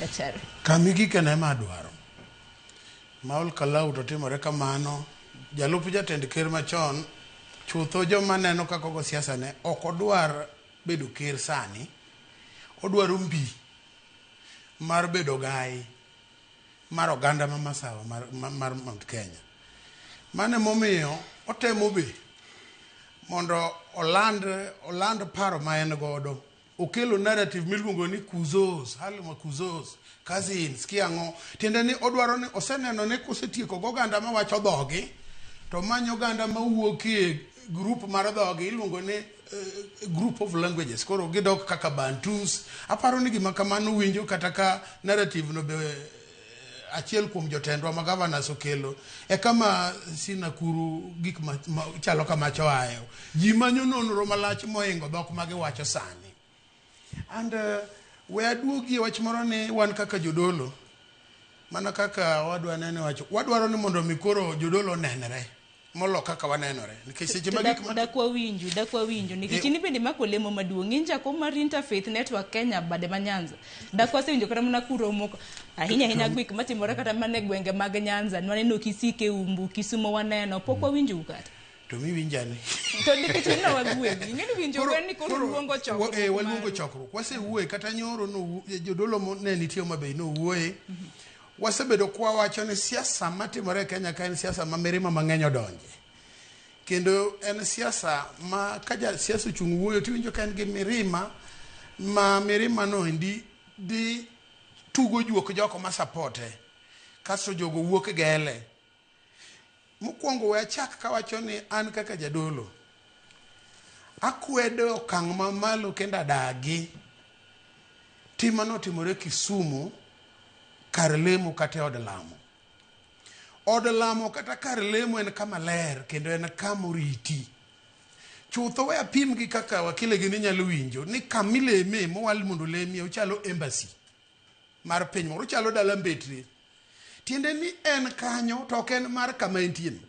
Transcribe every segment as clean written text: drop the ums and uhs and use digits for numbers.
Daktari. Kamigike ne ma dwaro. Ma Ol Kalou to timore kamano. Jalup jatend ker machon, chutho joma neno kaka ogo siasa ne ok odwar bedo ker sani. Odwaro mbi mar bedo gai mar oganda ma masawa mar Mount Kenya. Mano emomiyo otemo be mondo oland paro ma en godo. Okelo narrative miluongo ni kuzos, halma kuzos, cousins, kiang'o. Tiende ni odwaro ni oseneno ni kosetieko go oganda mawacho dhogi, to manyo oganda mawuok e group mar dhogi iluongo ni group of languages. Koro gidok kaka Bantus. Aparo ni gima kamano winjo kata ka narrative no be achiel kuom jotendwa ma governors okelo e kama Sinakuru gik ma chalo kamacha oaye. Ji manyo nonro malach mohingo dhok ma giwacho sani. And we aduogie wach moro ni wan kaka jodolo, mana kaka wadwa nene wacho, wadwaro ni mondo mi koro jodolo onenre molo kaka wanenore. Nikech seche ma gik ma Dak wawinju nikech in bende mako lemo maduong'. In jakom mar Interfaith Network Kenya bade ma Nyanza. Dak wasewinjo kata mana kuromo ahinya ahinya gik matimore kata mana e gwenge mag Nyanza. Nwaneno Kisii Keumbu, Kisumo waneno, pok wawinjou kata. To miwinjani. To nikech in wagwedhi. Ing'e ni winjo gwen ni koro luongo chokruok. Waluongo chokruok. Wasewuoye kata nyoro no jodolo ne nitie Homa Bay nowuoye. Wasebedo kwa wacho ni siasa matimore e Kenya ka en siasa ma mirima mang'eny odonje. Kendo en siasa ma ka ja siasa ochung' wuoyo tiwinjo ka en gi mirima ma mirima no endi dhi tugo juok joko ma supporte. Kasto jogo wuok gele. Mokwongo we achak kawacho ni an kaka jadolo akwedo okang' mamalo kendo adagi tim manotimore Kisumu kar lemo kata e od lamo. Od lamo kata kar lemo en kama ler kendo en kama oriti. Chutho we apim gi kaka wakile gini nyalo winjo ni kamileme mowal mondo olemie ochalo embassy mar piny moro, ochalo dala mbetre. Tiende ni en kanyo to ok en mar kama entie ni.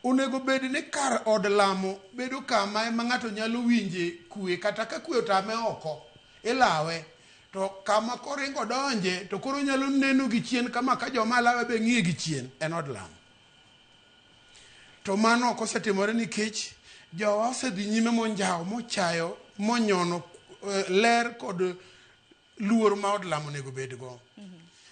Onego bed ni kar od lamo bedo kama ema ng'ato nyalo winje kwe kata ka kwe otame oko ilawe to kama koringo donje to koro nyalo neno gi chien kama ka joma lawe be ng'iye gi chien en od lamo. To mano ok osetimore nikech jowa osedhi nyime monjawo mochayo monyono ler kod luor ma od lamo onego bedgo.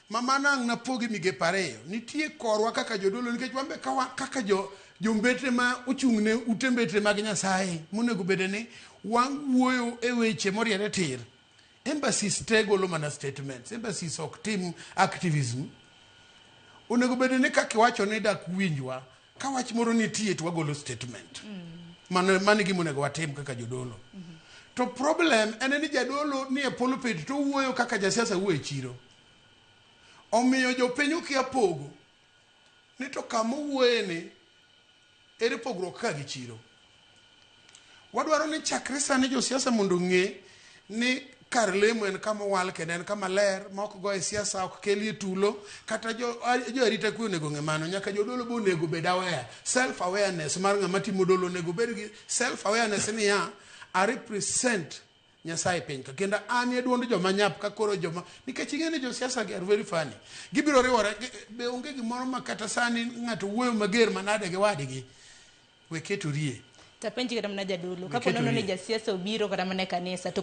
Ma mano ang' napogi migepe ariyo. Nitie korwa kaka jodolo nikech wan be kaka jo jombetre ma ochung' ne ute mbetre mag Nyasaye monego bed ni wawuoyo e weche moriere tir. Embassies te golo mana statements. Embassies ok tim activism. Onego bed ni kaka iwacho ni dak winjwa, ka wach moro nitie to wagolo statement. Mano e gima onego watim kaka jodolo. To problem en ni jadolo ni e pulpit to owuoyo kaka jasiasa wuoyo e chiro. Omiyo jopiny okia pogo ni to kama owuoye ni ere pogruok ka gi chiro. Wadwaro ni chakre sani josiasa mondo ong'e ni kar lemo en kama owal kendo en kama ler ma ok goye siasa ok kelie tulo kata jo arita kwe onego ng'e mano. Nyaka jodolo be onego bed aware. Self awareness mar ng'ama timo dolo onego bed gi self awareness niya I represent Nyasaye e piny ka kendo an e duond joma nyap ka koro joma nikech ing'e ni josiasa gi are very funny. Gibiro riwore be onge gimoro ma kata sani ng'ato wuoyo mager manade gi wadgi we ketorie. Tapenji kata mana jadolo, kapo nono ni jasiasa obiro kata mana e kanisa to